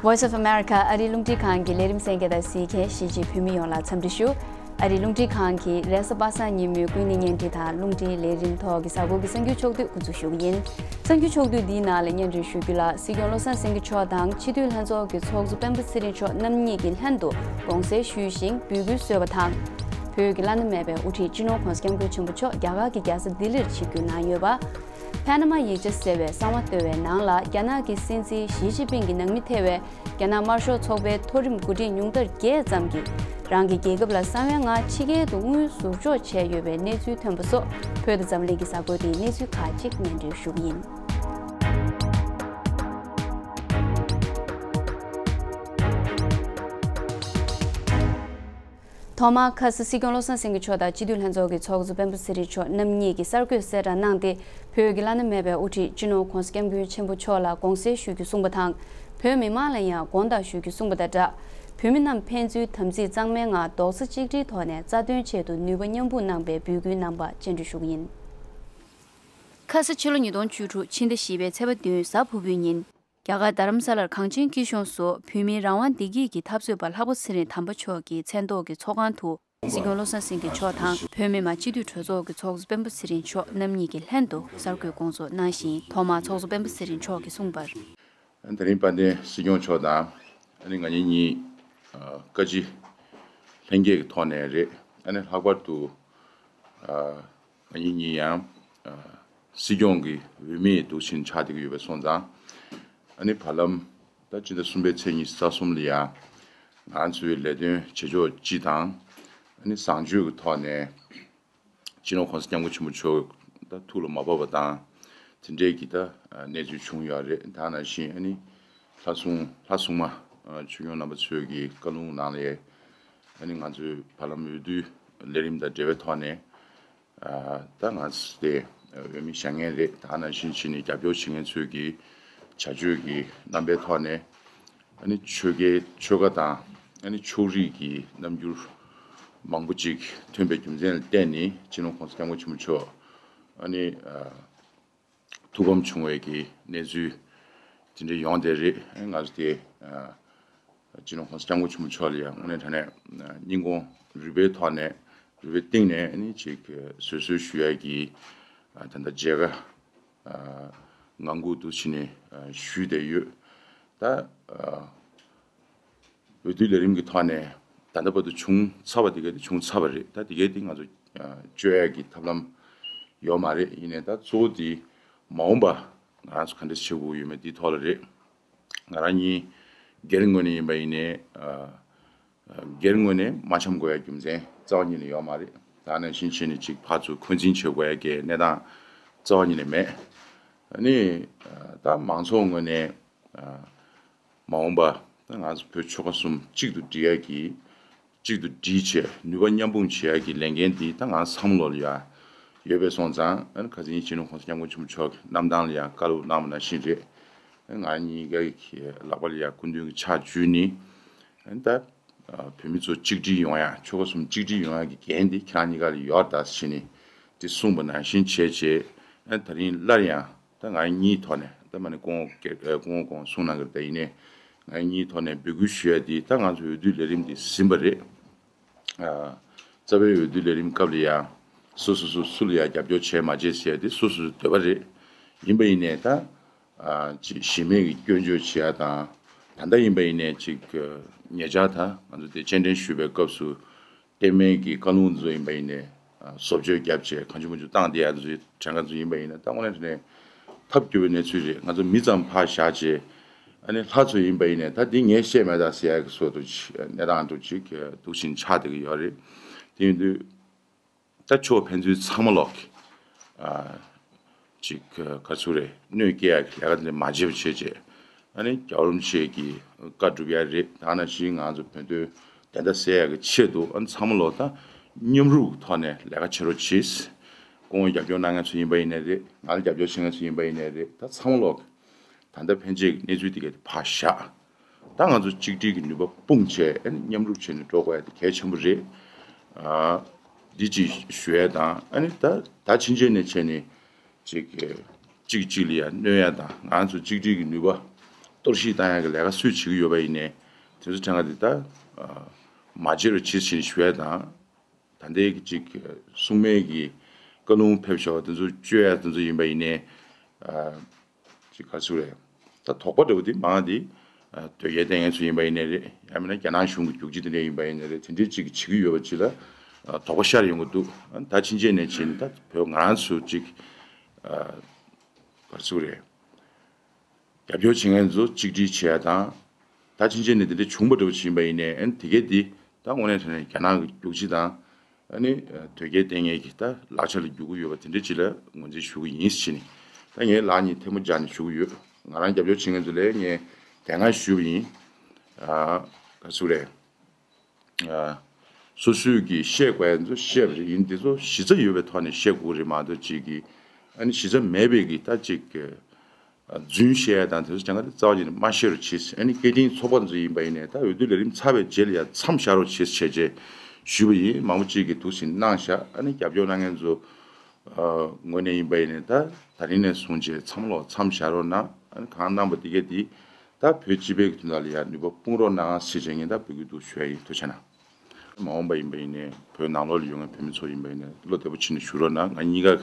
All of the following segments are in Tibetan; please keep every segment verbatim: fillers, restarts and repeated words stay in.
Voice of America ཨ་རིའི་རླུང་འཕྲིན་ཁང་གི་ལས་རིམ་གསན་མཁན་དང་གཟིགས་མཁན་གཞིས་བྱེས་བོད་མི་ཡོངས་ལ་འཚམས་འདྲི་ཞུ། ཨ་རིའི་རླུང་འཕྲིན་ཁང་གིས་རེས་གཟའ་པ་སངས་ཉིན་མོའི་ཀུན་གླེང་བརྙན་འཕྲིན་དང་རླུང་འཕྲིན་ལས་རིམ་ཐོག་གི་གཟའ་འཁོར་གྱི་གསར་འགྱུར་ཕྱོགས་བསྡུས་འགོ་འཛུགས་ཞུ་གི་ཡིན། གསར་འགྱུར་ཕྱོགས་བསྡུས་འདིའི་ནང་ལ་སྙན་སྒྲོན་ཞུ་རྒྱུ་ལ། སྲིད་སྐྱོང་བློ་བཟང་སེང་གེ་མཆོག་དང་སྤྱི་འཐུས་ལྷན་ཚོགས་ཀྱི་ཚོགས་གཙོ་སྤེན་པ་ཚེ་རིང་མཆོག་རྣམ་གཉིས་ཀྱིས་ལྷན་དུ་དགོངས་སེལ་ཞུས་ཤིང་འབོད་སྐུལ་གསོལ་བ་དང་། བོད་ཀྱི་བླ་ན་མེད་པའི་དབུ་ཁྲིད་སྤྱི་ནོར་༸གོང་ས་༸སྐྱབས་མགོན་ཆེན་པོ་མཆོག་རྒྱ་གར་གྱི་རྒྱལ་ས་ལྡི་ལིར་ཆིབས་བསྒྱུར་གནང་ཡོད་པ། ཕ་ན་མ་ཡིག་ཆ་ཟེར་བའི་གསང་བ་བརྟོལ་བའི་ནང་ལ་རྒྱ་ནག་གི་སྲིད་འཛིན་ཞི་ཅིན་ཕིང་གི་ནང་མི་ཐེ་བའི་རྒྱ་ནག་དམར་ཤོག་ཚོགས་པའི་མཐོ་རིམ་འགོ་ཁྲིད་ཉུང་མཐར་བརྒྱད་ཙམ་གྱིས་རང་གི་རྒྱལ་ཁབ་ལ་གསང་བའི་ངང་ཕྱི་རྒྱལ་དུ་དངུལ་ཟུར་འཇོག་བྱས་ཡོད་པའི་གནས་ཚུལ་ཐོན་པ་སོགས། བོད་དང་འཛམ་གླིང་གི་གཟའ་འཁོར་དེའི་གནས་ཚུལ་ཁག་ཅིག་སྙན་སྒྲོན་ཞུ་གི་ཡིན། ཐོག་མར་ཁ་ས་སྲིད་སྐྱོང་བློ་བཟང་སེང་གེ་མཆོག་དང་སྤྱི་འཐུས་ལྷན་ཚོགས་ཀྱི་ཚོགས་གཙོ་སྤེན་པ་ཚེ་རིང་མཆོག་རྣམ་གཉིས་ཀྱིས་གསར་འགོད་གསལ་བསྒྲགས་གནང་སྟེ། བོད་ཀྱི་བླ་ན་མེད་པའི་དབུ་ཁྲིད་སྤྱི་ནོར་༸གོང་ས་༸སྐྱབས་མགོན་ཆེན་པོ་མཆོག་ལ་དགོངས་སེལ་ཞུ་རྒྱུ་གསུངས་པ་དང་། བོད་མི་མང་ལ་ཡང་དགོངས་དག་ཞུ་རྒྱུ་གསུངས་པ་དང་སྦྲགས། བོད་མི་རྣམས་ཕན་ཚུན་དམ་ཚིག་གཙང་མའི་ངང་རྡོག་རྩ་གཅིག་སྒྲིལ་ཐོག་ནས་རྩ་དོན་ཆེད་དུ་ནུས་པ་མཉམ་སྤུངས་གནང་པའི་འབོད་སྐུལ་གནང་བ་སྙན་སྒྲོན་ཞུ་གི་ཡིན། ཁ་ས་ཕྱི་ལོ་ཉིས་སྟོང་བཅུ་དྲུག་ཕྱི་ཟླ་བཞི་པའི་ཚེས་པ་བདུན་གཟའ་ཕུར་བུའི་ཉིན། རྒྱ་གར་རྡ་རམ་ས་ལར་གངས་ཅན་སྐྱིད་གཤོངས་སུ་བོད་མིའི་རང་དབང་བདེ་སྐྱིད་ཀྱི་འཐབ་རྩོད་པ་ལྷག་པ་ཚེ་རིང་དམ་པ་མཆོག་གི་མཚན་ཐོག་གི་ཚོགས་ཁང་དུ། སྲིད་སྐྱོང་བློ་བཟང་སེང་གེ་མཆོག་དང་བོད་མི་མང་སྤྱི་འཐུས་གྲོས་ཚོགས་ཀྱི་ཚོགས་གཙོ་སྤེན་པ་ཚེ་རིང་མཆོག་རྣམ་གཉིས་ཀྱིས་ལྷན་དུ་གསར་འགོད་དགོངས་རྫོགས་གནང་ཞིང་། ཐོག་མར་ཚོགས་གཙོ་སྤེན་པ་ཚེ་རིང་མཆོག་གིས་གསུངས་པར། ད་རིང་དཔལ་ལྡན་སྲིད་སྐྱོང་མཆོག་དང་ཨ་ནི་ང་གཉིས་གཉིས་ཨ་བཀའ་སྤྱི་ལྷན་རྒྱས་ཀྱི་ཐོག་ནས་རེད། ཨ་ནི་ལྷག་པར་དུ་ཨ་ང་གཉིས་གཉིས་ཡང་ཨ་སྲིད་སྐྱོང་གི་འོས་མི་འདུག་ཕྱིན་ཆགས་བསྡད་ཀྱི་ཡོད་པ་སོང་ཙང་། ཨ་ནི་བར་ལམ་ད་སྤྱི་ཟླ་གསུམ་པའི་ཚེས་ཉི་ཤུ་རྩ་གསུམ་ལ་ཡང་ང་ཚོའི་ལས་དོན་བྱེད་ཕྱོགས་སྤྱི་དང་ཨ་ནི་བཟང་སྤྱོད་ཀྱི་ཐོག་ནས། སྤྱི་ནོར་༸གོང་ས་༸སྐྱབས་མགོན་ཆེན་པོ་མཆོག་ད་ཐུགས་ལ་མ་བབས་པ་དང་། དེ་འདྲའི་གི་ད་གནས་ཚུལ་བྱུང་ཡོད་རེད། ད་ནང་བཞིན་ཨ་ནི་ལྷ་སྲུང་ལྷ་སྲུང་མ་ཆོས་སྐྱོང་རྣམ་པ་ཚོའི་གི་བཀའ་ལུང་ནང་ལས་ཨ་ནི་ང་ཚོའི་བར་ལམ་འོས་བསྡུ་ལས་རིམ་དང་འབྲེལ་བའི་ཐོག་ནས་ད་ང་ཚོ་དེ་འོས་མི་བཞེངས་མཁན་རེད། ད་ནང་བཞིན་བྱས་ནས་རྒྱབ་སྐྱོར་བྱེད་མཁན་ཚོའི་གི་བྱ་སྤྱོད་ཀྱི་རྣམ་པའི་ཐོག་ནས། ཨ་ནི་ཆོལ་ཁའི་ཆོལ་ཁ་དང་ཨ་ནི་ཕྱོགས་རིས་ཀྱི་རྣམ་འགྱུར་མང་པོ་ཅིག་ཐོན་པའི་རྒྱུ་མཚན་ལ་བརྟེན་ནས་སྤྱི་ནོར་༸གོང་ས་༸སྐྱབས་མགོན་ཆེན་པོ་མཆོག་ཨ་ནི་ཨ་ཐུགས་ཕམ་བྱུང་བའི་གི་གནས་ཚུལ་དེ་འདྲ་ཡོང་བསྡད་རེད། ཨ་ནི་ང་ཚོ་དེ་ཨ་སྤྱི་ནོར་༸གོང་ས་༸སྐྱབས་མགོན་ཆེན་པོ་མཆོག་ལ་ཡང་དངོས་གནས་དྲང་གནས་ཨ་སྙིང་ཁོང་རུས་པའི་ཐོག་ནས་རུས་པའི་གཏིང་ནས་ཨ་ནི་ཅིག་བཟོད་གསོལ་ཞུ་ཡ་གི་ཨ་ད་ལྟ་མཇལ་ཁ་ཨ་ངང་སྒུག་ཏུ་ཕྱིན་ནས་ཨ་ཞུས་བསྡད་ཡོད། ད་ཨ་འོས་བསྡུ་ལས་རིམ་གྱི་ཐོག་ནས་ད་ལྟ་བར་དུ་བྱུང་ཚར་བ་དེ་ག་དེ་བྱུང་ཚར་བ་རེད། ད་དེ་ག་དེ་ང་ཚོ་ཨ་བཅོས་ཡ་གི་ཐབས་ལམ་ཡོད་མ་རེད། ཡིན་ནའི་ད་གཙོ་བོ་དེ་མ་འོངས་པ་ང་རང་ཚོ་ག་འདྲ་བྱེད་དགོས་ཡོད་མེད་དེའི་ཐོག་ལ་རེད། ང་རང་གཉིས་སྒེར་ངོས་ནས་ཡིན་པ་ཡིན་ནའི་ཨ། སྒེར་ངོས་ནས་མ་འཆམ་དགོས་ཡ་རྒྱུ་མཚན་རྩ་བ་ཉིད་ནས་ཡོད་མ་རེད། ད་ནང་བཞིན་བྱས་ནས་ཅིག་ཕར་ཚུར་འཁོན་འཛིན་བྱེད་དགོས་ཡ་གི་གནས་སྟངས་རྩ་བ་ཉིད་ནས་མེད། ཨ་ནི་ད་མང་ཚོགས་ངོས་ནས་མ་འོངས་པ་ད་ང་ཚོ་བོད་ཆོལ་ཁ་གསུམ་གཅིག་ཏུ་སྒྲིལ་ཡ་གི་གཅིག་ཏུ་སྒྲིལ་བྱས་ནུས་པ་མཉམ་སྤུངས་བྱེད་ཡ་གི་ལས་འགན་འདི་ད་ང་ཚོ་བསམ་བློ་ལ་ཡ་ཡོད་པས་སོང་ཙང་། ཨ་ནི་ཁ་སང་སྤྱི་ནོར་༸གོང་ས་༸སྐྱབས་མགོན་ཆེན་པོ་མཆོག་གི་གནམ་ཐང་ལ་ཡ་བཀའ་སློབ་གནང་བ་ནང་བཞིན་རེད། ང་གཉིས་ཀའི་ལག་པ་ལ་ཡ་སྐུ་མདུན་གྱི་ཕྱག་འཇུས་ནི། ཨ་ནི་ད། བོད་མི་ཚོ་གཅིག་སྒྲིལ་ཡོང་ཡ། ཆོལ་ཁ་གསུམ་གཅིག་སྒྲིལ་ཡོང་ཡ་གི་འགན་འདི་ཁྱེད་རང་གཉིས་ཀ་ལ་ཡོད་ད་ཟེར་ནས་དེ་གསུངས་པ་ནང་བཞིན་བྱས་རྗེས། ཨ་ནི་ད་རིང་སླར་ཡང་ད་ང་གཉིས་ཐོག་ནས་ད་མ་ནི་སྐུ་ངོ་སྐུ་ངོ་གོང་གསུངས་གནང་གི་རེད། ད་ཡིན་ནའི་ང་གཉིས་ཐོག་ནས་འབོད་སྐུལ་ཞུ་ཡ་དེ་ད་ང་ཚོ་འོས་བསྡུ་ལས་རིམ་དེ་ཟིན་པ་རེད། ཨ་རྩ་བའི་འོས་བསྡུ་ལས་རིམ་སྐབས་ལ་ཡང་སོ་སོ་སོ་སུ་ལ་ཡང་རྒྱབ་སྐྱོར་བྱས་མ་བྱས་ཟེར་ཡ་དེ་སོ་སོ་སོའི་འདོད་པ་རེད། ཡིན་པ་ཡིན་ནའི་ད། ཨ་ཅིག་གཞི་མེད་ཀྱི་སྐྱོན་བརྗོད་བྱེད་ཡ་དང་། ད་ལྟ་ཡིན་པ་ཡིན་ནའི་ཅིག་ཉེ་ཆར་ད་ང་ཚོ་དེ་སྤྱན་འདྲེན་ཞུས་པའི་སྐབས་སུ་བསྟན་མའི་གི་བཀའ་ལུང་ཚོ་ཡིན་པ་ཡིན་ནའི་ཨ་བཟོ་བཅོས་བརྒྱབ་བྱས་གང་བྱུང་མང་བྱུང་བཏང་བསྡད་ཡ་ཚོའི་གྲངས་ཀ་ཚོ་ཡིན་པ་ཡིན་ན། ད་དངོས་གནས་དྲང་གནས་ཐབས་སྐྱོ་བའི་གནས་ཚུལ་རེད། ང་ཚོ་མི་ཙམ་ཕར་བཞག་བྱས་ཨ་ནི་ལྷ་ཚོ་ཡིན་པ་ཡིན་ནའི་ད་འདི་ངས་བཤད་མེད་ད་ཟེར་ཡ་གི་བཟོ་འདྲ་ཅིག་གནས་སྟངས་འདྲ་ཅིག་འདུག་བཞིན་ཆགས་བསྡད་ཀྱི་ཡོད་རེད། དེ་ཡིན་དུས། ད་ཕྱོགས་ཕན་ཚུན་ཚང་མ་ལོག་གི་ཨ་ཅིག་ག་ཚོད་རེད། གནོད་སྐྱེལ་ཡག་གི་ལས་ཀ་དེ་འདྲ་མ་བྱེད་པ་བྱས་བྱས། ཨ་ནི་རྒྱལ་བ་རིན་པོ་ཆེ་གི་བཀའ་སྒྲུབ་ཡ་རེད། ད་ནང་བཞིན་ང་ཚོ་བོད་དོན་བདེན་མཐའ་གསལ་ཡག་གི་ཆེད་དུ་ཨ་ནི་ཚང་མ་ལོག་ད་མཉམ་རུབ་ཐོག་ནས་ལས་ཀ་བྱེད་རོགས་གྱིས། སྐུ་ངོ་རྒྱབ་སྐྱོར་གནང་མཁན་ཚོ་ཡིན་པ་ཡིན་ནའི་རེད། ང་ལ་རྒྱབ་སྐྱོར་བྱེད་མཁན་ཚོ་ཡིན་པ་ཡིན་ནའི་རེད། ད་ཚང་མ་ལོག་གི་ད་ལྟ་ཕན་ཆད་ཀྱི་གནས་ཚུལ་དེ་ག་དེ་ཕར་བཞག་ད་ང་ཚོ་གཅིག་སྒྲིལ་གྱི་ནུས་པ་སྤུངས་བྱས་ཨ་ནི་མཉམ་རུབ་བྱས་ནས་འགྲོ་དགོས་ཡ་དེ་གལ་ཆེན་པོ་རེད། ཨ་འདི་གཅིག་ཞུ་ཡ་དང་། ཨ་ནི་ད་ད་ཕྱིན་ཆད་ནས་བྱས་ནས་ཅིག་གཅིག་གཅིག་ལ་ཡ་གནོད་ཡ་དང་། ང་ཚོ་གཅིག་སྒྲིལ་གྱི་ནུས་པ་ གཏོར་བཤིག་བཏང་ཡག་གི་ལས་ཀ་སུས་བྱེད་ཀྱི་ཡོད་པ་ཡིན་ནའི་དེ་ཚོ་ཕྲན་ག་དེ་ད་མ་བརྗེད་རོགས་བྱེད་ཟེར་ཞུ་ཡ་དང་། ད་ལྟའི་གི་ཅིག་སྲུང་མའི་གི་བཀའ་ལུང་ཕེབས་བཞག་པ་དེ་ཚོ་བཅོས་ཡ་དེ་ཚོ་ཡིན་པ་ཡིན་ནའི། ཅིག་ག་ཚོད་རེད། ད་དོགས་པ་འདྲ་བོ་དེ་མང་དེ། དོལ་རྒྱལ་བསྟེན་མཁན་ཚོ་ཡིན་པ་ཡིན་ནའི་རེད། ཡང་མིན་ན་རྒྱ་ནག་གཞུང་གི་རྒྱུག་ཁྱི་དེ་འདྲ་ཡིན་པ་ཡིན་ནའི་རེད། དེ་འདྲའི་ཅིག་བྱེད་ཀྱི་ཡོད་པ་ཅིག་ལ་དོགས་པ་ཤར་ཡོང་གི་འདུག་ད་ཕྱིན་ཆད་ནས་བྱས་ནས་ད་བོད་ང་རང་ཚོ་ཅིག་ག་ཚོད་རེད། རྒྱབ་སྐྱོར་བྱེད་མཁན་ཚོ་གཅིག་སྒྲིལ་བྱེད་ཡ་དང་། ད་ཕྱིན་ཆད་ནས་དེ་འདྲ་བྱུང་པ་འདྲ་བོ་ཞིག་ཡིན་པ་ཡིན་ནའི་ཨ་ནི་དེ་གས་དེ་ད་དངོས་གནས་དྲང་གནས་རྒྱ་ནག་གི་རྒྱུག་ཁྱི་དང་། ཨ་ནི་དོལ་རྒྱལ་བསྟེན་མཁན་གྱི་ད་ལག་ཆ་ལ་རྒྱུག་གི་ཡོད་པ་དེ་འདྲ་ཅིག་ལ་ངོས་འཛིན་ཞུ་གི་ཡིན་ཟེར་ནས། ད་ངས་ལག་གཉིས་ཐལ་མོ་སྦྱར་ནས་ཞུ་གི་ཡོད། ང་རང་རྒྱབ་སྐྱོར་བྱེད་མཁན་ཚོ་ལ་ངས་དེ་སྔ་ཞུས་པ་ཡིན། ཨ། ག་ཚོད་རེད། ཨ། སོ་སོས་ཀྱིས་བཤད་དགོས་ཡ་ཚོ་བཤད་པ་རེད། ཡིན་དེ་ཚོ་གཞི་རྩ་ཡོད་པའི་ཐོག་ནས་བཤད་དགོས་རེད་མ་གཏོགས་ཅིག་གིས་ཨ་ནི་གཞི་རྩ་མེད་པའི་གི་ད་ཅིག་གི་རྫུན་བཤད་ཡ་དང་དེ་ཚོ་སྦྱང་ག་དེ་རྩ་བ་ཉིད་ནས་མ་བཤད་རོགས་བྱེད་ཟེར། ཨ་ནི་སྐད་འཕྲིན་ཚོགས་པ་ཚོ་ཡིན་པ་ཡིན་ནའི་ད་འོས་བསྡུ་ལས་རིམ་ཚར་བའི་རྗེས་ལ་ཡ་མཚམས་བཞག་རོགས་བྱེད་ཟེར་བྱས་བྱས་ཞུས་པ་ཡིན། མང་པོ་ཅིག་གིས་འདུག་སེ་གནང་བཞག་ཨ་ནི་རྒྱབ་སྐྱོར་གནང་མཁན་ཚོ་ངོས་ནས་ཡིན་པ་ཡིན་ནའི་ད་ད་རིང་ནས་བཟུང་བྱས་མཚམས་ལོག་མཚམས་བཞག་རོགས་གནང་། ཨ་ནི་གང་གནང་པ་དེ་གས་དེ་ད་བོད་སྤྱི་པའི་གི་དོན་དག་ལ་ཡ་ནུས་པ་སྤུངས་རོགས་གནང་ཟེར་བྱས་ངས་ད་འབོད་སྐུལ་འདུག་ཞུ་ཡ་ཡིན། ཐུགས་རྗེ་གནང་། མ་འོངས་པ་ཡིན་པ་ཡིན་ནའི་བོད་ནང་ལོགས་ལ་ཡོད་མཁན་བོད་མི་ཚོ་ཡིན་པ་ཡིན་ནའི་བློ་བདེ་པོ་བྱས་ནས་བཞུགས་རོགས་གནང་། ང་གཉིས་ཀ་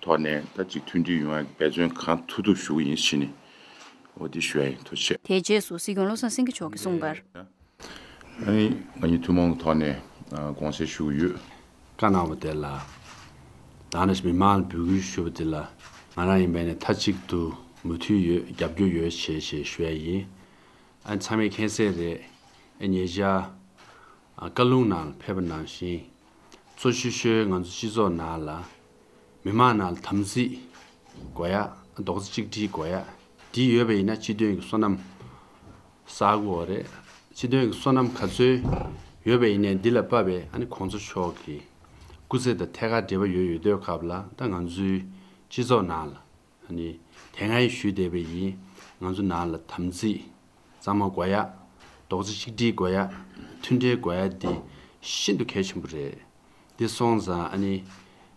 ཐོག་ནས་ད་ཅིག་མཐུན་སྒྲིལ་ཡོང་ཡ་འབད་བརྩོན་གང་ཐུབ་ཐུབ་ཞུ་གི་ཡིན་ཟེར་ནས་འོ་དེ་ཞུ་ཡ་ཡིན། ཐུགས་རྗེ་ཆེ། དེའི་རྗེས་སུ་སྲིད་སྐྱོང་བློ་བཟང་སེང་གེ་མཆོག་གིས་གསུངས་པར། ཨ་ནི་ང་གཉིས་ཐུན་མོང་གི་ཐོག་ནས་དགོངས་སེལ་ཞུ་གི་ཡོད། བཀའ་གནང་བ་དེ་ལ་ད་ནི་མི་མང་ལ་འབོད་སྐུལ་ཞུ་བ་དེ་ལ་ང་རང་ཡིན་པ་ནས་མཐའ་གཅིག་ཏུ་མོས་མཐུན་ཡོད། རྒྱབ་སྐྱོར་ཡོད་ཞེས་ཞེས་ཞུ་ཡ་ཡིན། ཨ་ནི་ཚང་མས་མཁྱེན་གསལ་རེད། ཨ་ཉེ་ཆར་ཨ་བཀའ་ལུང་ནང་ལ་ཕེབས་པ་ནང་བཞིན་གཙོ་ཆེ་ཤོས་ང་ཚོ་སྤྱི་ཚོགས་ནང་ལ་མི་མང་ནང་ལ་དམ་ཚིག་དགོས་ཡ། རྡོག་རྩ་གཅིག་སྒྲིལ་དགོས་ཡ། འདི་ཡོད་པ་ཡིན་ན་སྤྱི་དོན་གྱི་བསོད་ནམས་བསགས་དགོས་རེད། སྤྱི་དོན་གྱི་བསོད་ནམས་ག་ཚོད་ཡོད་པ་ཡིན་ནའི་འདི་ལ་དཔག་པའི་ཨ་ནི་གོང་ས་མཆོག་གི་སྐུ་ཚེ་དང་ཐད་ཀར་འབྲེལ་བ་ཡོད་ཡོད་དུས་སྐབས་ལ་ད་ང་ཚོའི་སྤྱི་ཚོགས་ནང་ལ་ཨ་ནི་དེ་སྔ་ཡང་ཞུས་བསྡད་པ་ཡིན། ང་ཚོ་ནང་ལ་དམ་ཚིག་གཙང་མ་དགོས་ཡ། རྡོག་རྩ་གཅིག་སྒྲིལ་དགོས་ཡ། མཐུན་སྒྲིལ་དགོས་ཡ་འདི་ཤིན་ཏུ་གལ་ཆེན་པོ་རེད། འདི་སོང་ཙང་ཨ་ནི་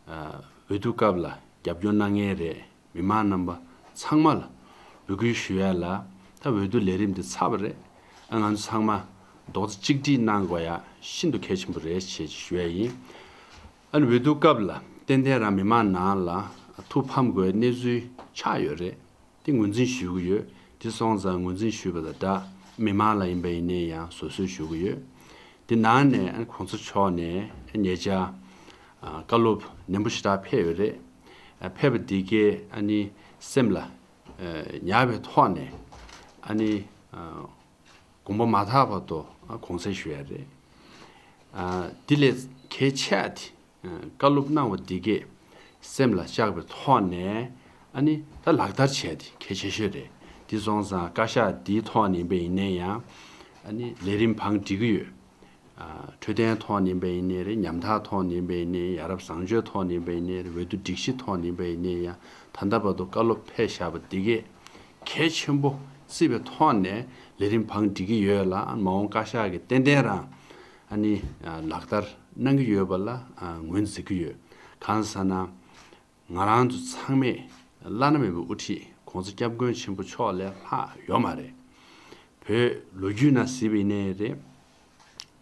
ཨ་འོས་བསྡུ་སྐབས་ལ་རྒྱབ་སྐྱོར་གནང་མཁན་རེད། མི་མང་རྣམ་པ་ཚང་མ་ལ་འབོད་སྐུལ་ཞུ་ཡ་ལ་ད་འོས་བསྡུ་ལས་རིམ་འདི་ཚར་བ་རེད། ཨ་ང་ཚོ་ཚང་མ་རྡོག་རྩ་གཅིག་སྒྲིལ་གནང་དགོས་ཡ་ཤིན་ཏུ་གལ་ཆེན་པོ་རེད་ཅེས་ཞུ་ཡ་ཡིན། ཨ་ནི་འོས་བསྡུ་སྐབས་ལ་ཏན་ཏན་རང་མི་མང་ནང་ལ་ཐུགས་ཕམ་དགོས་གནས་ཚུལ་ཆགས་ཡོད་རེད། དེ་ངོས་འཛིན་ཞུ་གི་ཡོད། དེ་སོང་ཙང་ངོས་འཛིན་ཞུས་པ་དང་སྦྲགས་མི་མང་ལ་ཡིན་པ་ཡིན་ནའི་ཡང་བཟོད་གསོལ་ཞུ་གི་ཡོད། དེ་ནང་ནས་ཨ་ནི་གོང་ས་མཆོག་ནས་ཉེ་ཆར་ཨ་བཀའ་སློབ་ནན་པོ་ཞེ་དྲག་ཕེབས་ཡོད་རེད། ཨ་ཕེབས་པ་འདི་གས་ཨ་ནི་སེམས་ལ་ཨ་ཉར་བའི་ཐོག་ནས་ཨ་ནི་ཨ་དགོངས་པ་མ་དག་བར་དུ་ཨ་དགོངས་སེལ་ཞུ་ཡ་རེད། ཨ་འདི་ལས་གལ་ཆེ་བ་དེ་ཨ་བཀའ་སློབ་གནང་བ་འདི་གས་སེམས་ལ་བཅངས་པའི་ཐོག་ནས་ཨ་ནི་ད་ལག་བསྟར་བྱས་ཏེ་གལ་ཆེ་ཤོས་རེད། དེ་སོང་ཙང་བཀའ་ཤག་འདིའི་ཐོག་ནས་ཡིན་པ་ཡིན་ནའི་ཡང་ཨ་ནི་ལས་རིམ་བང་སྒྲིག་གི་ཡོད། ཨ་འཕྲོད་བསྟེན་ཐོག་ནས་ཡིན་པ་ཡིན་ནའི་རེད། ཉམ་ཐག་ཐོག་ནས་ཡིན་པ་ཡིན་ནའི་རེད། ཡ་རབས་བཟང་སྤྱོད་ཐོག་ནས་ཡིན་པ་ཡིན་ནའི་རེད། འོས་བསྡུ་སྒྲིག་གཞི་ཐོག་ནས་ཡིན་པ་ཡིན་ནའི་ཡང་ད་ལྟ་བར་དུ་བཀའ་སློབ་ཕེབས་བཞག་པ་འདི་གས་གལ་ཆེན་པོ་བརྩིས་པའི་ཐོག་ནས་ལས་རིམ་བང་སྒྲིག་གི་ཡོད་ལ། མ་འོངས་བཀའ་ཤག་གིས་ཏན་ཏན་རང་ཨ་ནི་ལག་བསྟར་གནང་གི་ཡོད་པ་ལ་ངོས་འཛིན་གྱི་ཡོད། གང་ཟེར་ན། ང་རང་ཚོ་ཚང་མས་བླ་ན་མེད་པའི་དབུ་ཁྲིད་༸གོང་ས་༸སྐྱབས་མགོན་ཆེན་པོ་མཆོག་ལས་ལྷག་ཡོད་མ་རེད། བོད་ལོ་རྒྱུས་ནང་གཟིགས་པ་ཡིན་ནའི་རེད།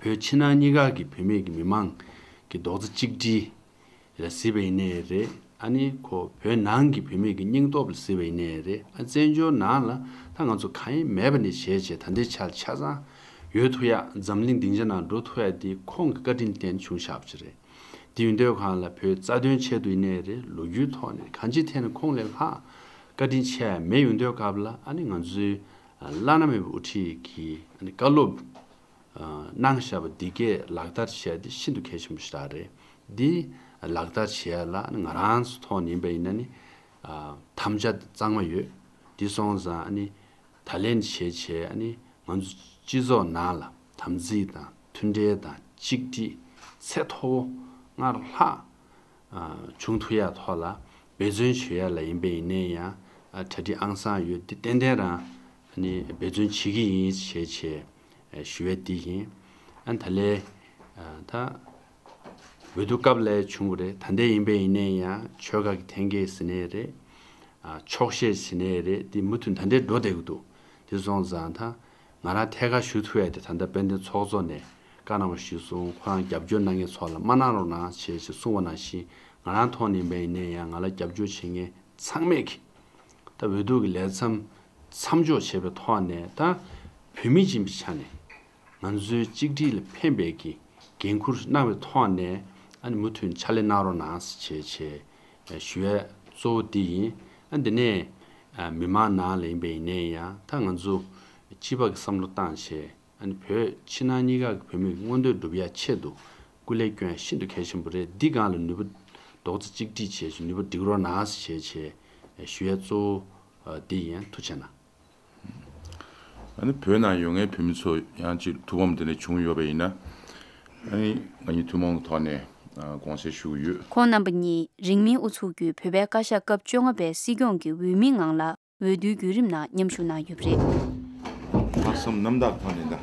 བོད་ཕྱི་ནང་གཉིས་ཀ་གི་བུད་མེད་ཀྱི་མི་མང་གི་རྡོག་རྩ་གཅིག་སྒྲིལ་ལ་གཟིགས་པ་ཡིན་ནའི་རེད། ཨ་ནི་ཁོ་བོད་ནང་གི་བུད་མེད་ཀྱི་སྙིང་སྟོབས་ལ་གཟིགས་པ་ཡིན་ནའི་རེད། ཨ་བཙན་བྱོལ་ནང་ལ་ད་ང་ཚོ་གང་ཡང་མེད་པ་ནས་བྱས་བྱས་ད་ལྟའི་ཆར་ཆ་ཚང་ཡོད་ཐུབ་ཡ། འཛམ་གླིང་སྡིངས་ཆ་ནང་འགྲོ་ཐུབ་ཡ་དེ་ཁོང་གི་བཀའ་དྲིན་བརྟེན་བྱུང་བཞག་པ་ཅིག་རེད། དེ་ཡིན་དུས་གང་ལ་བོད་རྩ་དོན་ཆེད་དུ་ཡིན་ནའི་རེད། ལོ་རྒྱུས་ཐོག་ནས་གང་ཅིའི་ཐད་ནས་ཁོང་ལས་ལྷག་བཀའ་དྲིན་ཆེ་ཡ་མེད། ཡིན་དུས་སྐབས་ལ་ཨ་ནི་ང་ཚོའི་བླ་ན་མེད་པའི་དབུ་ཁྲིད་ཀྱིས་ཨ་ནི་བཀའ་སློབ་གནང་བཞག་པ་འདི་གས་ལག་བསྟར་བྱས་ཏེ་ཤིན་ཏུ་གལ་ཆེན་པོ་ཞིག་རེད། འདི་ལག་བསྟར་བྱས་ལ་ཨ་ནི་ང་རང་ཚོ་ཐོག་ནས་ཡིན་པ་ཡིན་ན་ནི་དམ་བཅའ་གཙང་མ་ཡོད། འདི་སོང་ཙང་ཨ་ནི་ད་ལན་བྱས་བྱས་ཨ་ནི་ང་ཚོ་སྤྱི་ཚོགས་ནང་ལ་དམ་ཚིག་དང་མཐུན་འབྲེལ་དང་གཅིག་སྒྲིལ་ཚད་མཐོ་བོ་སྔར་ལྷག་ཨ་བྱུང་ཐུབ་ཡ་ཐོག་ལ་འབད་བརྩོན་བྱེད་ཡ་ལ་ཡིན་པ་ཡིན་ནའི་ཡང་ཨ་གྲ་སྒྲིག་ཨང་གསར་ཡོད། འདི་ཏན་ཏན་རང་ཨ་ནི་འབད་བརྩོན་བྱེད་ཀྱི་ཡིན་ཞེས་བྱས་ཨ་ཞུ་ཡ་འདི་ཡིན། ཨ་ད་ལན་ཨ་ད་འོས་བསྡུ་སྐབས་ལ་བྱུང་བ་རེད། ད་ལྟ་ཡིན་པ་ཡིན་ནའི་ཡང་ཆོལ་ཁ་གི་འཐེན་འཁྱེར་ཟེར་ནའི་རེད། ཨ་འཁྱོག་བཤད་ཟེར་ནའི་རེད། འདི་མུ་མཐུད་ད་ལྟ་འགྲོ་བསྡད་ཀྱི་འདུག་དེ་སོང་ཙང་ད་ང་རང་ཐད་ཀར་ཞུ་ཐུབ་ཡ་དེ་ད་ལྟ་དཔལ་ལྡན་ཚོགས་གཙོ་ནས་བཀའ་གནང་བ་གཞིར་བཟུང་ཁོ་རང་རྒྱབ་སྐྱོར་གནང་མཁན་ཚོ་ལ་མ་གནང་རོགས་གནང་ཞེས་ཞེས་གསུངས་པ་ནང་བཞིན་ང་རང་ཐོག་ནས་ཡིན་པ་ཡིན་ནའི་ཡང་ང་ལ་རྒྱབ་སྐྱོར་བྱེད་མཁན་ཚང་མས་ཀྱི་ད་འོས་བསྡུ་གི་ལས་མཚམས་མཚམས་འཇོག་བྱས་པའི་ཐོག་ནས་ད་བོད་མི་ཡིན་པའི་ཆ་ནས། ང་ཚོའི་གཅིག་སྒྲིལ་ལ་ཕན་པའི་གི་འགན་འཁུར་གནང་བའི་ཐོག་ནས་ཨ་ནི་མུ་མཐུད་ཕྱག་ལས་གནང་རོགས་གནང་ཞེས་བྱས་ཞུ་ཡས་གཙོ་བོ་འདི་ཡིན། ཨ་འདི་ནས་མི་མང་ནང་ལ་ཡིན་པ་ཡིན་ནའི་ཡང་ད་ང་ཚོ་སྤྱི་པ་གི་བསམ་བློ་བཏང་བྱས་ཨ་ནི་བོད་ཕྱི་ནང་གཉིས་ཀ་གི་བོད་མི་གི་མངོན་འདོད་སྒྲུབ་ཡ་ཆེད་དུ་སྐུ་ལས་སྐྱོན་ཡ་ཤིན་ཏུ་གལ་ཆེན་པོ་རེད། འདི་སྒང་ལ་ནུས་པ་རྡོག་རྩ་གཅིག་སྒྲིལ་བྱས་ཞུ་ནུས་པ་སྒྲིལ་རོགས་གནང་ཞེས་བྱས་ཞུ་ཡས་གཙོ་བོ་འདི་ཡིན། ཐུགས་རྗེ་གནང་། ཨ་ནི་བོད་ནང་ཡོད་མཁན་བོད་མི་ཚོ་ཡང་ཅིག་ཐུགས་ཕམ་དེ་འདྲ་བྱུང་ཡོད་པ་ཡིན་ན། ཨ་ནི་ང་གཉིས་ཐུན་མོང་གི་ཐོག་ནས་དགོངས་སེལ་ཞུ་གི་ཡོད། ཁོང་རྣམ་པ་གཉིས་རིང་མིན་ཨུ་ཚུགས་བརྒྱུད་བོད་པའི་བཀའ་ཤག་སྐབས་བཅོ་ལྔ་པའི་སྲིད་སྐྱོང་གི་འོས་མིའི་ངང་ལ་འོས་བསྡུའི་བརྒྱུད་རིམ་ནང་མཉམ་ཞུགས་གནང་ཡོད་པ་རེད། ལྷག་བསམ་རྣམ་དག་ཐོག་ནས་ད།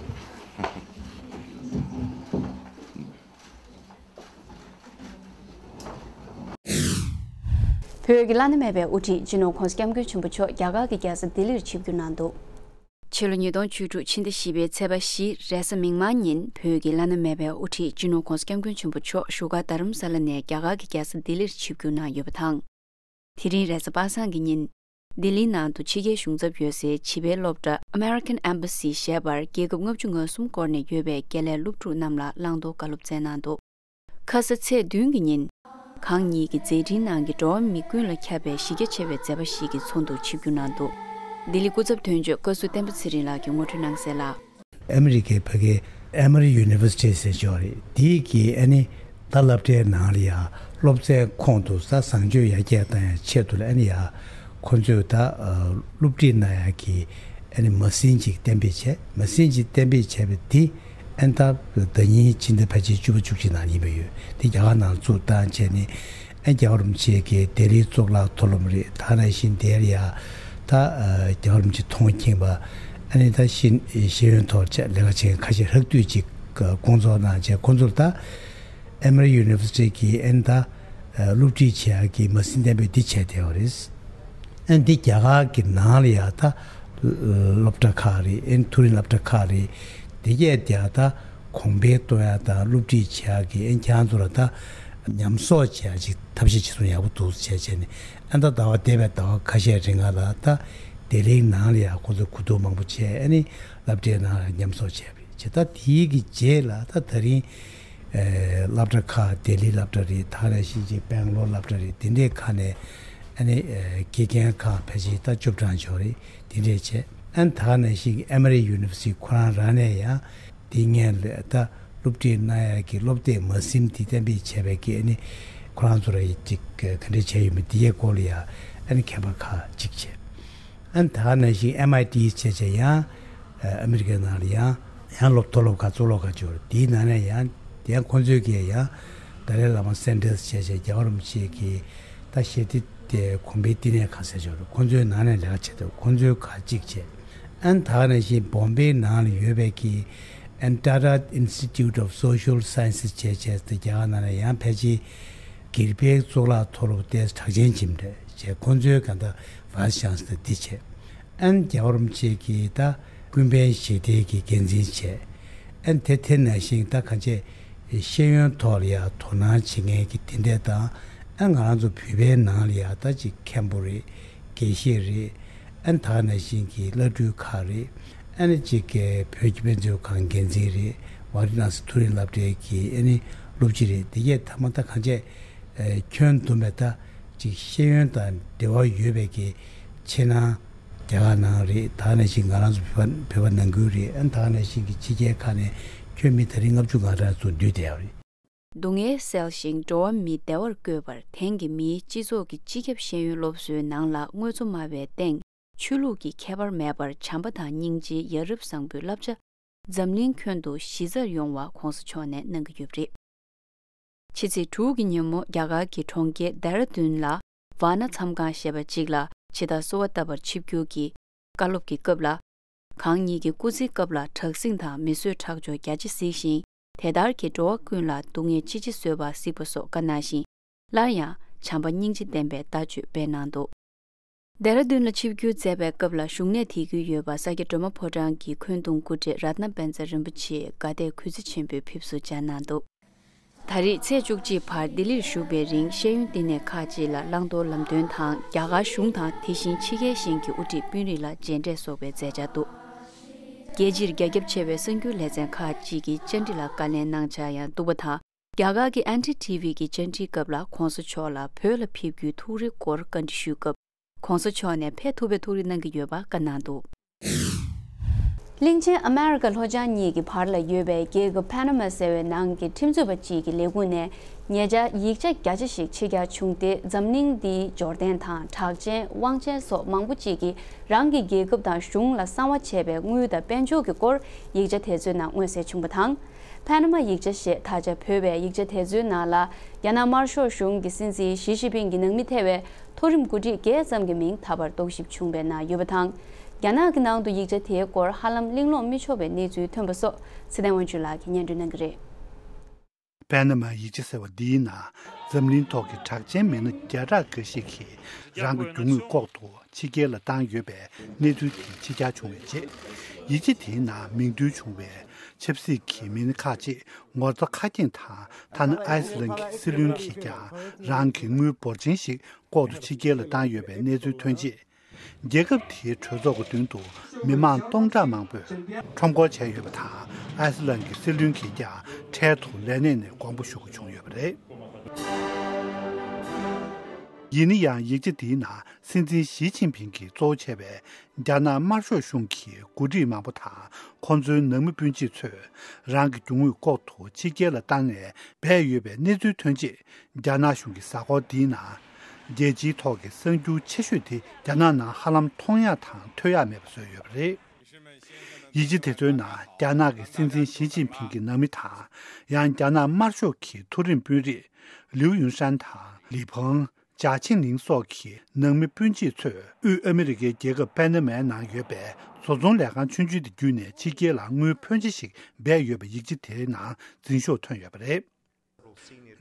བོད་ཀྱི་བླ་ན་མེད་པའི་དབུ་ཁྲིད་སྤྱི་ནོར་༸གོང་ས་༸སྐྱབས་མགོན་ཆེན་པོ་མཆོག་རྒྱ་གར་གྱི་རྒྱལ་ས་ལྡི་ལིར་ཆིབས་བསྒྱུར་གནང་འདུག་ཕྱི་ལོ་ཉིས་སྟོང་བཅུ་དྲུག་ཕྱི་ཟླ་བཞི་པའི་ཚེས་པ་བཞི་རེས་གཟའ་མིག་དམར་ཉིན་བོད་ཀྱི་བླ་ན་མེད་པའི་དབུ་ཁྲིད་སྤྱི་ནོར་༸གོང་ས་༸སྐྱབས་མགོན་ཆེན་པོ་མཆོག་བཞུགས་སྒར་རྡ་རམ་ས་ལ་ནས་རྒྱ་གར་གྱི་རྒྱལ་ས་ལྡི་ལིར་ཆིབས་བསྒྱུར་གནང་ཡོད་པ་དང་། དེ་རིང་རེས་གཟའ་པ་སངས་ཀྱི་ཉིན། ལྡི་ལིའི་ནང་དུ་ཕྱི་རྒྱལ་གཞུང་ཚབ་ཡོད་སའི་བྱིས་པའི་སློབ་གྲྭ་American Embassy ཞེས་པར་རྒྱལ་ཁབ་ལྔ་བཅུ་ང་གསུམ་བསྐོར་ནས་ཡོད་པའི་དགེ་ལས་སློབ་ཕྲུག་རྣམས་ལ་བླང་དོར་བཀའ་སློབ་སྩལ་གནང་འདུག་ཁ་ས་ཚེས་བདུན་གྱི་ཉིན། གང་ཉིད་ཀྱི་མཛད་འཕྲིན་ནང་གི་འགྲོ་བ་མི་ཀུན་ལ་ཁྱབ་པའི་གཞི་རྒྱ་ཆེ་བའི་མཛད་པ་ཞིག་གི་ཚོགས་འདུར་ཆིབས་བསྒྱུར་གནང་འདུག་ལྡི་ལི་སྐུ་ཚབ་དོན་གཅོད་བཀའ་ཟུར་བསྟན་པ་ཚེ་རིང་ལགས་ཀྱིས་ངོ་སྤྲོད་གནང་གསལ་ལ། ཨ་མི་རི་ཀའི་ཕ་གིའི་Emory University ཟེར་ཅིག་ཡོད་རེད། དེའི་གི་ཨ་ནི་ད་སློབ་གྲྭའི་ནང་ལ་ཡ་སློབ་ཚན་ཁོངས་གཏོགས་ས་བཟང་སྤྱོད་ཡར་རྒྱས་བཏང་ཡ་ཆེད་དུ་ལ་ཨ་ནི་ཡ་ཁོ་ཚོས་ད་སློབ་ཁྲིད་གནང་ཡ་གི་ཨ་ནི་མ་ཟིན་ཅིག་གཏན་འབེབས་བྱས། མ་ཟིན་ཅིག་གཏན་འབེབས་བྱས་པ་དེ་ཨ་ནི་ད་ཟླ་ཉིན་ཕྱི་ཟླ་ཕལ་ཆེར་བཅུ་པ་བཅུ་གཅིག་ནང་ཡིན་པ་ཡོད། དེ་རྒྱ་གར་ནང་བཙུགས་བཏང་བྱས་ནས། ཨ་རྒྱལ་བ་རིན་པོ་ཆེ་གི་ལྡི་ལིའི་གཙུག་ལག་མཐོ་སློབ་རེད། ད་ནང་བཞིན་དེར་ཡ་ད་ཨ་རྒྱལ་བ་རིན་པོ་ཆེ་མཐོང་མཁྱེན་པ་ཨ་ནི་ད་ཤེས་ཤེས་ཡོན་ཐོག་ལ་ལས་ཀ་བྱེད་མཁན་ཁ་ཤས་ཧྲག་བསྡུས་ཅིག་ཨ་བསྐོང་ཚོགས་གནང་བྱས་ཁོང་ཚོར་ད་Emory University གི་ཨ་ནི་ད་ཨ་སློབ་ཁྲིད་བྱེད་ཡག་གི་མ་ཟིན་གཏན་འབེབས་འདི་བྱས་བསྡད་པ་རེད། ཨ་ནི་འདི་རྒྱ་གར་གྱི་ནང་ལ་ཡ་ད་སློབ་གྲྭ་ཁག་རེད། ཨ་ནི་མཐོ་རིམ་སློབ་གྲྭ་ཁག་རེད། དེ་གས་དེ་ཡ་ད་གོང་འཕེལ་གཏོང་ཡ་དང་སློབ་ཁྲིད་བྱེད་ཡ་གི་ཨ་ནི་ཁྱེད་རང་ཚོ་ལ་ད་ཉམས་གསོག་བྱེད་ཡ་ཅིག་ཐབས་ཤེས་ཅིག་སོང་ཡག་པོ་འདུག་བྱས་བྱས་ནས་ཨ་ནི་ད་ཟླ་བ་འདས་པའི་ཟླ་བ་ཁ་ཤས་རིང་ལ་ད་ལྡི་ལིའི་ནང་ལ་ཡ་ཁོང་ཚོ་གོ་བསྡུར་མང་པོ་བྱས། ཨ་ནི་སློབ་གྲྭའི་ནང་ལ་ཉམས་གསོག་བྱས་པ་རེད། བྱས་ད་དེའི་གི་རྗེས་ལ་ད་ད་རིང་ཨེ་སློབ་གྲྭ་ཁག་ལྡི་ལི་སློབ་གྲྭ་རེད། ད་ག་ནང་བཞིན་ཅིག་སྦེང་ལོར་སློབ་གྲྭ་རེད། དེ་འདྲའི་ཁག་ནས་ཨ་ནི་ཨེ་དགེ་རྒན་ཁག་ཕལ་ཆེར་ད་བཅུ་གྲངས་ཅིག་ཡོད་རེད། དེ་འདྲས་བྱས། ཨ་ནི་ད་ག་ནང་བཞིན་གྱི་Emory University ཁོ་རང་རང་ནས་ཡང་དེ་སྔོན་ལ་ད་སློབ་ཁྲིད་གནང་ཡག་གི་སློབ་དེབ་མ་ཟིན་དེ་གཏན་འབེབས་བྱས་པའི་གི་ཨ་ནི་ཁོ་རང་ཚོ་ར་ཡི་ཅིག་ག་འདྲས་བྱས་ཡོད་མེད་དེ་གའི་སྐོར་ལ་ཡང་ཨ་ནི་མཁས་པ་ཁག་ཅིག་བྱས། ཨ་ནི་ད་ག་ནང་བཞིན་M I T བྱས་བྱས་ཡང་ཨ་མི་རི་ཀའི་ནང་ལ་ཡང་ཡང་སློབ་མཐོ་སློབ་ཁག་གཙུག་ལག་ཁག་ཅིག་ཡོད་རེད། དེའི་ནང་ནས་ཡང་དེ་ཡང་ཁོང་ཚོའི་གི་ཡང་ཏཱ་ལའི་བླ་མ་སེན་ཏར་བྱས་བྱས་རྒྱལ་བ་རིན་པོ་ཆེ་གི་ད་ཞལ་འདེབས་དེ་གོང་འཕེལ་བསྟི་གནས་ཁང་ཟེར་ཅིག་ཡོད་རེད། ཁོང་ཚོའི་ནང་ནས་ལས་ཀ་བྱེད་དུས་ཁོང་ཚོའི་ཁག་གཅིག་བྱས། ཨ་ནི་ད་ག་ནང་བཞིན་བོམ་པེའི་ནང་ལ་ཡོད་པའི་གི་ཨ་ནི་Tata Institute of Social Sciences བྱས་བྱས་དེ་རྒྱ་གར་ནང་ལ་ཡང་ཕལ་ཆེར་དགེ་རྒན་གཙུག་ལག་མཐོ་སློབ་ཏོག་ཙམ་གྲགས་ཅན་ཅིག་རེད་བྱས། ཁོང་ཚོའི་གང་ལྟར་Vice Chancellor འདི་བྱས། ཨ་ནི་རྒྱལ་བ་རིན་པོ་ཆེ་གི་ད་ཀུན་ཕན་ཞི་བདེ་གི་འགན་འཛིན་བྱས། ཨ་ནི་དེ་དེ་ནང་བཞིན་ད་གང་བྱས་ཤེས་ཡོན་ཐོག་ལ་ཡ་དོ་སྣང་བྱེད་མཁན་གྱི་དེ་འདྲས་དང་། ཨ་ང་རང་ཚོ་བོད་པའི་ནང་ལ་ཡ་ད་ཅིག་མཁན་པོ་རེད། དགེ་བཤེས་རེད། ཨ་ནི་ད་ག་ནང་བཞིན་གྱི་བླ་སྤྲུལ་ཁག་རེད། ཨ་ནི་ཅིག་གི་བོད་ཀྱི་དཔེ་མཛོད་ཁང་འགན་འཛིན་རེད། ཝ་ར་ཎ་སི་མཐོ་རིམ་སློབ་གྲྭའི་གི་ཨ་ནི་སློབ་སྤྱི་རེད། དེ་གས་ཐ་མ་ད་གང་བྱས་ཨ་ཁྱོན་བསྡོམས་པའི་ད་ཅིག་ཤེས་ཡོན་དང་འབྲེལ་བ་ཡོད་པའི་གི་ཕྱི་ནང་རྒྱ་གར་ནང་རེད། ད་ག་ནང་བཞིན་ང་རང་ཚོ་བོད་པ་བོད་པ་ནང་ཁུལ་རེད། ཨ་ནི་ད་ག་ནང་བཞིན་གྱི་ཕྱི་རྒྱལ་ཁག་ནས་ཁྱོན་མི་ད་རིང་ལྔ་བཅུ་ང་གྲངས་ཙམ་འདུས་བསྡད་ཡོད་རེད། སྡུག་བསྔལ་སེལ་ཞིང་འགྲོ་བ་མི་བདེ་བར་བཀོད་པར་དེང་གི་མིའི་སྤྱི་ཚོགས་ཀྱི་སྤྱི་ཁྱབ་ཤེས་ཡོན་སློབ་གསོའི་ནང་ལ་དངོས་གཙོ་སྨྲ་བའི་སྟེང་ཆོས་ལུགས་ཀྱི་ཁྱད་པར་མེད་པར་བྱམས་པ་དང་སྙིང་རྗེའི་ཡ་རབས་བཟང་པོའི་བསླབ་བྱ་འཛམ་གླིང་ཁྱོན་དུ་གཞི་རྩར་ཡོང་བ་༸གོང་ས་མཆོག་ནས་གནང་གི་ཡོད་པ་རེད། ཕྱི་ཚེས་དྲུག་གི་ཉིན་མོ་རྒྱ་གར་གྱི་གྲོང་ཁྱེར་ལྡེ་ར་ལྡུན་ལ་ཝཱ་ཎ་མཚམས་ཁང་ཞེས་པ་གཅིག་ལ་ཇི་ལྟར་གསོལ་བ་བཏབ་པར་ཆིབས་བསྒྱུར་གྱིས་བཀའ་སློབ་ཀྱི་སྐབས་ལ། གང་ཉིད་ཀྱི་སྐུ་ཚེའི་སྐབས་ལ་དྲག་ཟིང་དང་མི་བཟོད་ཁྲག་སྦྱོར་རྒྱ་ཆེ་གཟིགས་ཤིང་། དེ་ལྟར་གྱི་འགྲོ་བ་ཀུན་ལ་སྡུག་བསྔལ་ཅི་མཆིས་བཟོད་པ་གཟིགས་པ་སོགས་བཀའ་གནང་ཞིང་། སླར་ཡང་བྱམས་པ་སྙིང་རྗེ་ལྡན་པའི་ལྟ་སྤྱོད་སྤེལ་གནང་འདུག་ལྡེ་ར་ལྡུན་ལ་ཆིབས་བསྒྱུར་མཛད་པའི་སྐབས་ལ་བཞུགས་གནས་དེ་བརྒྱུད་ཡོད་པ་ས་སྐྱ་སྒྲོལ་མ་ཕོ་བྲང་གི་འཁོན་གདུང་སྐུ་བགྲེས་རཏྣ་པཎ་ཚེ་རིན་པོ་ཆེས་དགའ་དད་གུས་བརྩི་ཆེན་པོས་ཕེབས་བསུ་བཅར་གནང་འདུག་ད་རེས་ཚེས་བཅུ་གཅིག་བར་ལྡི་ལིར་བཞུགས་པའི་རིང་ཤེས་ཡོན་བསྟི་གནས་ཁག་ཅིག་ལ་བླང་དོར་ལམ་སྟོན་དང་རྒྱ་གར་གཞུང་དང་དེ་བཞིན་ཕྱི་རྒྱལ་གཞན་གྱི་དབུ་ཁྲིད་དཔོན་རིགས་ལ་མཇལ་འཕྲད་སོགས་པའི་མཛད་འཆར་འདུག་རྒྱལ་སྤྱིར་རྒྱ་ཁྱབ་ཆེ་བའི་གསར་འགྱུར་ལེ་ཚན་ཁག་ཅིག་གིས་བཅར་འདྲི་ལ་བཀའ་ལན་གནང་འཆར་ཡང་འདུག་པ་དང་། རྒྱ་གར་གྱི་ཨན་ཌི་ཊི་ཝི་གི་བཅར་འདྲིའི་སྐབས་ལ་གོང་ས་མཆོག་ལ་བོད་ལ་ཕེབས་རྒྱུའི་ཐུགས་རེའི་སྐོར་བཀའ་འདྲི་ཞུས་སྐབས། གོང་ས་མཆོག་ནས་ཕེབས་ཐུབ་པའི་ཐུགས་རེ་གནང་གི་ཡོད་པ་བཀའ་གནང་འདུག་གླིང་ཆེན་ཨ་མེ་རི་ཀ་ལྷོ་བྱང་གཉིས་ཀྱི་བར་ལ་ཡོད་པའི་རྒྱལ་ཁབ་པ་ན་མ་ཟེར་བའི་ནང་གི་ཁྲིམས་རྩོད་པ་གཅིག་གི་ལས་ཁུངས་ནས་ཉེ་ཆར་ཡིག་ཆ་བརྒྱ་ཆ་ཞིག་ཕྱིར་གྱར་བྱུང་སྟེ། འཛམ་གླིང་འདིའི་འབྱོར་ལྡན་དང་གྲགས་ཅན་དབང་ཆེན་སོགས་མང་པོ་གཅིག་གིས་རང་གི་རྒྱལ་ཁབ་དང་གཞུང་ལ་གསང་བ་བྱས་པའི་དངུལ་དང་དཔལ་འབྱོར་གྱི་སྐོར་ཡིག་ཆ་དེ་ཚོའི་ནང་མངོན་གསལ་བྱུང་བ་དང་། པ་ན་མ་ཡིག་ཆ་ཞེས་དག་ཆ་བོས་པའི་ཡིག་ཆ་དེ་ཚོའི་ནང་ལ། རྒྱ་ནག་དམར་ཤོག་གཞུང་གི་སྲིད་འཛིན་ཞི་ཅིན་ཕིང་གི་ནང་མི་ཐེ་བའི་མཐོ་རིམ་འགོ་ཁྲིད་བརྒྱད་ཙམ་གྱི་མིང་ད་བར་རྟོག་ཞིབ་བྱུང་བའི་ནང་ཡོད་པ་དང་། རྒྱ་ནག་གི་ནང་དུ་ཡིག་ཆ་དེའི་སྐོར་ཧ་ལམ་གླེང་སློང་མི་ཆོག་པའི་གནས་ཚུལ་ཐོན་པ་སོགས་ཚེ་བརྟན་དབང་ཕྱུག་ལགས་ཀྱིས་སྙན་སྒྲོན་གནང་གི་རེད། པ་ན་མ་ཡིག་ཆ་ཟེར་བ་འདིའི་ནང་འཛམ་གླིང་ཐོག་གི་གྲགས་ཅན་མི་སྣ་བརྒྱ་ཕྲག་འགའ་ཞིག་གིས་རང་གི་རྒྱུ་དངོས་ལྐོག་ཏུ་ཕྱི་རྒྱལ་ལ་བཏང་ཡོད་པའི་གནས་ཚུལ་དེ་ཕྱི་གྱར་བྱུང་བའི་རྗེས། ཡིག་ཆ་དེའི་ནང་མིང་འདོན་བྱུང་བའི་ཆབ་སྲིད་ཀྱི་མི་སྣ་ཁག་ཅིག་ངོ་ཚ་ཁ་སྐྱེངས་དང་། ཐ་ན་ཨའི་སི་ལན་གྱི་སྲིད་བློན་གྱིས་ཀྱང་རང་གི་དངུལ་འབོར་ཆེན་ཞིག་ལྐོག་ཏུ་ཕྱི་རྒྱལ་ལ་བཏང་ཡོད་པའི་གནས་ཚུལ་ཐོན་རྗེས། རྒྱལ་ཁབ་དེའི་གྲོས་ཚོགས་ཀྱི་མདུན་དུ་མི་མང་སྟོང་ཕྲག་མང་པོས་ཁྲོམ་སྐོར་བྱས་ཡོད་པ་དང་། ཨའི་སི་ལན་གྱི་སྲིད་བློན་གྱིས་ཀྱང་འཕྲལ་དུ་ལས་གནས་ནས་དགོངས་པ་ཞུ་དགོས་བྱུང་ཡོད་པ་རེད། ཡིན་ན་ཡང་ཡིག་ཆ་འདིའི་ནང་སྲིད་འཛིན་ཞི་ཅིན་ཕིང་གིས་གཙོ་བོ་བྱས་པའི་རྒྱ་ནག་དམར་ཤོག་གཞུང་གི་འགོ་ཁྲིད་མང་པོ་དང་ཁོང་ཚོའི་ནང་མི་སྤུན་མཆེད་ཚོས་རང་གི་རྒྱུ་དངོས་ལྐོག་ཏུ་ཕྱི་རྒྱལ་ལ་བཏང་ནས་སྦས་ཡོད་པའི་གནས་ཚུལ་ཐོན་རྗེས། རྒྱ་ནག་གཞུང་གི་གཟའ་འཁོར་འདིའི་ནང་རྒྱལ་སྤྱིའི་ཐོག་གི་གསར་འགྱུར་ཆེ་ཤོས་དེ་རྒྱ་ནག་ནང་ཧ་ལམ་མཐོང་ཡག་དང་ཐོས་ཡག་མེད་པ་བཟོས་ཡོད་པ་རེད། ཡིག་ཆ་དེ་ཚོའི་ནང་རྒྱ་ནག་གི་སྲིད་འཛིན་ཞི་ཅིན་ཕིང་གི་ནང་མི་དང་། ཡང་རྒྱ་ནག་དམར་ཤོག་གི་མཐོ་རིམ་དཔོན་རིགས་ལིའུ་ཡུན་ཧྲན་དང་ལི་ཕང་། ཇའོ་ཆིང་ལིང་སོགས་ཀྱི་ནང་མི་སྤུན་མཆེད་ཚོས་དབུས་ཨ་མི་རི་ཀའི་རྒྱལ་ཁབ་པ་ན་མའི་ནང་ཡོད་པའི་བཟོ་ཚོང་ལས་ཁང་ཆུང་ཆུང་དེ་བརྒྱུད་ནས་ཕྱི་རྒྱལ་ལ་དངུལ་ཕོན་ཆེ་ཞིག་སྦས་ཡོད་པའི་ཡིག་ཆ་དེའི་ནང་འཛིན་ཤོག་ཐོན་ཡོད་པ་རེད།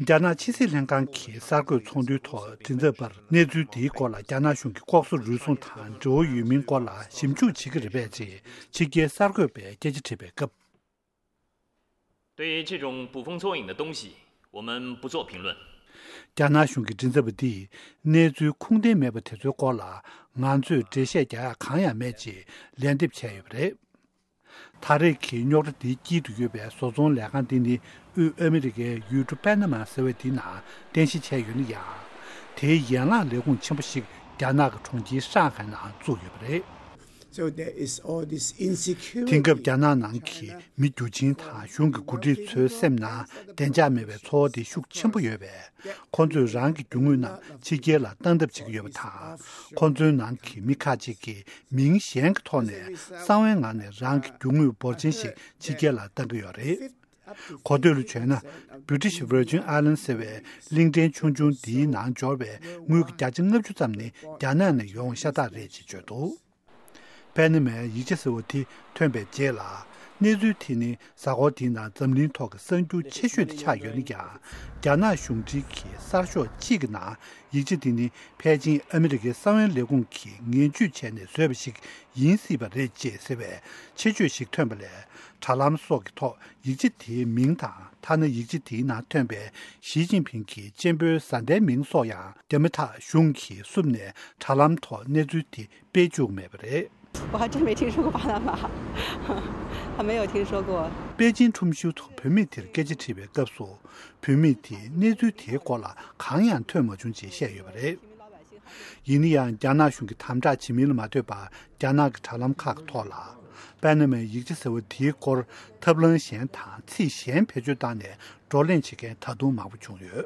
རྒྱ་ནག་ཕྱི་སྲིད་ལྷན་ཁང་གི་གསར་འགོད་ཚོགས་འདུའི་ཐོག་མགྲིན་ཚབ་པར་གནས་ཚུལ་དེའི་སྐོར་ལ་རྒྱ་ནག་གཞུང་གིས་ལྐོག་ཟ་རུལ་སུངས་དང་འབྲེལ་བ་ཡོད་མིན་སྐོར་ལ་ཞིབ་འཇུག་བྱེད་ཀྱི་རེད་པས་ཅེས་ཕྱི་རྒྱལ་གསར་འགོད་པས་སྐད་ཆ་དྲིས་པའི་སྐབས། 对于这种捕风捉影的东西，我们不做评论。 རྒྱ་ནག་གཞུང་གི་མགྲིན་ཚབ་པ་འདིས་གནས་ཚུལ་ཁུངས་ལྡན་མེད་པ་དེ་ཚོའི་སྐོར་ལ་ང་ཚོས་འགྲེལ་བཤད་རྒྱག་ཡག་གང་ཡང་མེད་ཅེས་ལན་འདེབས་བྱས་ཡོད་པ་རེད། ད་རེས་ཀྱི་རྙོག་དྲ་འདིའི་དཀྱིལ་དུ་ཡོད་པའི་བཟོ་ཚོང་ལས་ཁང་འདི་ནི་དབུས་ཨ་མི་རི་ཀའི་ཡུལ་གྲུ་པ་ན་མ་ཟེར་བ་འདིའི་ནང་རྟེན་གཞི་བྱས་ཡོད་ན་ཡང་། དེའི་ཡན་ལག་ལས་ཁུངས་ཆེན་པོ་ཞིག་རྒྱ་ནག་གི་གྲོང་ཁྱེར་ཧྲང་ཧའེ་ནང་བཙུགས་ཡོད་པ་རེད། So there is all this insecurity. དེང་སྐབས་རྒྱ་ནག་ནང་གི་མི་རྒྱུ་ཆེན་དང་གཞུང་གི་འགོ་ཁྲིད་ཚོའི་སེམས་ནང་བདེ་འཇགས་མེད་པའི་ཚོར་བ་དེ་ཤུགས་ཆེན་པོ་ཡོད་པས། ཁོ་ཚོས་རང་གི་རྒྱུ་དངོས་རྣམས་ཕྱི་རྒྱལ་ལ་བཏང་ཐབས་བྱེད་ཀྱི་ཡོད་པ་དང་། ཁོ་ཚོའི་ནང་གི་མི་ཁག་ཅིག་གིས་མིང་གཞན་གྱི་ཐོག་ནས་གསང་བའི་ངང་ནས་རང་གི་རྒྱུ་དངོས་འབོར་ཆེན་ཞིག་ཕྱི་རྒྱལ་ལ་བཏང་གི་ཡོད་རེད། གོ་ཐོས་ལ་བྱས་ན། British Virgin Islands ཟེར་བའི་གླིང་ཕྲན་ཆུང་ཆུང་འདིའི་ནང་འབྱོར་བའི་དངུལ་གྱི་བརྒྱ་ཆ་ལྔ་བཅུ་ཙམ་ནི་རྒྱ་ནག་ནས་ཡོང་བ་ཤ་སྟག་རེད་ཅེས་བརྗོད་འདུག་པ་ན་མའི་ཡིག་ཆ་ཟེར་བ་དེ་ཐོན་པའི་རྗེས་ལ། གནས་ཚུལ་དེ་ནི་གཟའ་འཁོར་དེའི་ནང་འཛམ་གླིང་ཐོག་གི་གསར་འགྱུར་ཆེ་ཤོས་དེ་ཆགས་ཡོད་ན་ཡང་། རྒྱ་ནག་གཞུང་འབྲེལ་གྱི་གསར་ཤོག་གཅིག་གི་ནང་ཡིག་ཆ་དེ་ནི་ཕལ་ཆེར་ཨ་མི་རི་ཀའི་གསང་བའི་ལས་ཁུངས་ཀྱིས་ངན་ཇུས་བྱས་ནས་བཟོས་པ་ཞིག་ཡིན་སྲིད་པ་རེད་ཅེས་ཟེར་བའི་ཆེད་བརྗོད་ཞིག་ཐོན་པ་ལས། དྲ་ལམ་སོགས་ཀྱི་ཐོག་ཡིག་ཆ་དེའི་མིང་དང་། ཐ་ན་ཡིག་ཆ་དེའི་ནང་ཐོན་པའི་ཞི་ཅིན་ཕིང་གི་གཅེན་པོའི་བཟའ་ཟླའི་མིང་སོགས་ཡང་བརྒྱབ་མ་ཐག་གཞུང་གིས་བསུབས་ནས་དྲ་ལམ་ཐོག་གནས་ཚུལ་དེ་སྤེལ་བཅུག་མེད་པ་རེད། 我还真没听说过巴拿马，还没有听说过。 པེ་ཅིན་ཁྲོམ་གཞུང་དུ་བུད་མེད་དེར་སྐད་ཆ་དྲིས་པའི་སྐབས་སུ། བུད་མེད་དེས་གནས་ཚུལ་དེའི་སྐོར་ལ་གང་ཡང་ཐོན་མ་བྱུང་ཅེས་བཤད་ཡོད་པ་རེད། ཡིན་ན་ཡང་རྒྱ་ནག་གཞུང་གིས་དམ་དྲག་བྱེད་མིན་ལ་མ་ལྟོས་པར་རྒྱ་ནག་གི་དྲ་ལམ་ཁག་གི་ཐོག་ལ། པ་ན་མའི་ཡིག་ཆ་ཟེར་བ་དེའི་སྐོར་ཐབས་ལམ་གཞན་དང་ཚིག་གཞན་བེད་སྤྱོད་བཏང་ནས་བགྲོ་གླེང་བྱེད་མཁན་ད་དུང་མང་པོ་བྱུང་ཡོད།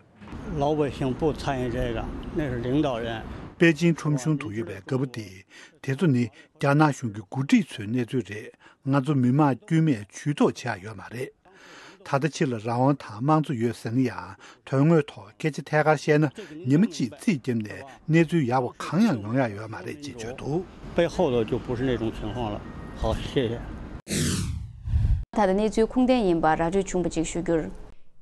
老百姓不参与这个，那是领导人。 པེ་ཅིན་ཁྲོམ་གཞུང་དུ་ཡོད་པའི་རྒད་པོ་དེས། དེ་ཚོ་ནི་རྒྱ་ནག་གཞུང་གི་འགོ་ཁྲིད་ཚོའི་གནས་ཚུལ་རེད། ང་ཚོ་མི་དམངས་དཀྱུས་མས་ཇུས་གཏོགས་བྱེད་ཡ་ཡོད་མ་རེད། ད་ལྟ་ཕྱི་ལ་རང་དབང་དང་དམངས་གཙོ་ཡོད་ཟེར་ན་ཡང་དོན་དངོས་ཐོག་སྐད་ཆ་ཐད་ཀར་བཤད་ན་ཉི་མ་གཅིག་རྩིས་བརྒྱབ་ནས་གནས་ཚུལ་ཡག་པ་གང་ཡང་ཡོང་ཡ་ཡོད་མ་རེད་ཅེས་བརྗོད་འདུག 背后的就不是那种情况了。好，谢谢。 ད་ལྟ་གནས་ཚུལ་ཁུངས་ལྡན་ཡིན་པ་ར་སྤྲོད་བྱུང་བ་ཅིག་ཞུ་རྒྱུར།